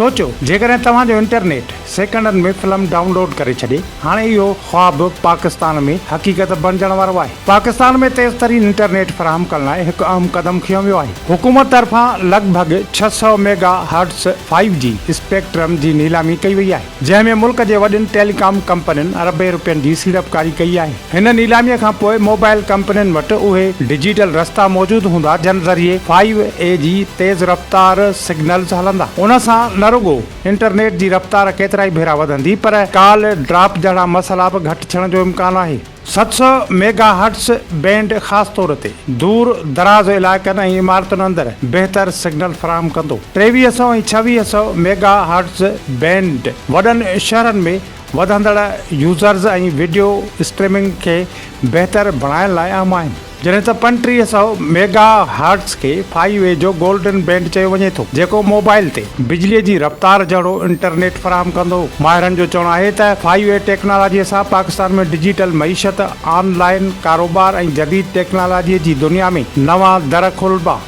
سوچيو، جيڪڏهن توهان جو انٽرنيٽ سيڪنڊن ۾ فلم ڊائونلوڊ ڪري ڇڏي، هاڻي اهو خواب پاڪستان ۾ حقيقت بڻجڻ وارو آهي. پاڪستان ۾ تيز ترين انٽرنيٽ فراهم ڪرڻ لاء هڪ اهم قدم کنيو ويو آهي. حڪومت طرفان لڳ ڀڳ 600 ميگا هرٽز فائيو جي اسپيڪٽرم جي نيلامي ڪئي وئي آهي، جنهن ۾ ملڪ جي وڏين ٽيليڪام ڪمپنين اربين روپين جي سيڙپڪاري ڪئي آهي. هن نيلامي کان پوء موبائل ڪمپنين وٽ اهي ڊجيٽل رستا موجود هوندا جن ذريعي فائيو اي جي تيز رفتار سگنلز هلندا. ان سان نه رڳو انٽرنيٽ جي رفتار ڪيترائي ڀيرا وڌندي پر ڪال ڊراپ جهڙا مسئلا به گهٽ ٿيڻ جو امڪان آهي. 700 ميگا هرٽز بينڊ خاص طور تي دور دراز علائقن ۽ عمارتن اندر بهتر سگنل فراهم ڪندو. 2300 ۽ 2600 ميگا هرٽز بينڊ وڏن شهرن ۾ وڌندڙ يوزرز ۽ وڊيو اسٽريمنگ کي بهتر بڻائڻ لاء اهم آهن. جڏهن ته 3500 ميگا هرٽز کي فائيو اي جو گولڊن بينڊ چيو وڃي ٿو، جيڪو موبائل تي بجلي جي رفتار جهڙو انٽرنيٽ فراهم ڪندو. ماهرن جو چوڻ آهي ته فائيو اي ٽيڪنالاجي سان پاڪستان ۾ ڊجيٽل معيشت، آن لائن ڪاروبار ۽ جديد ٽيڪنالاجي جي دنيا ۾ نوان در کولبا.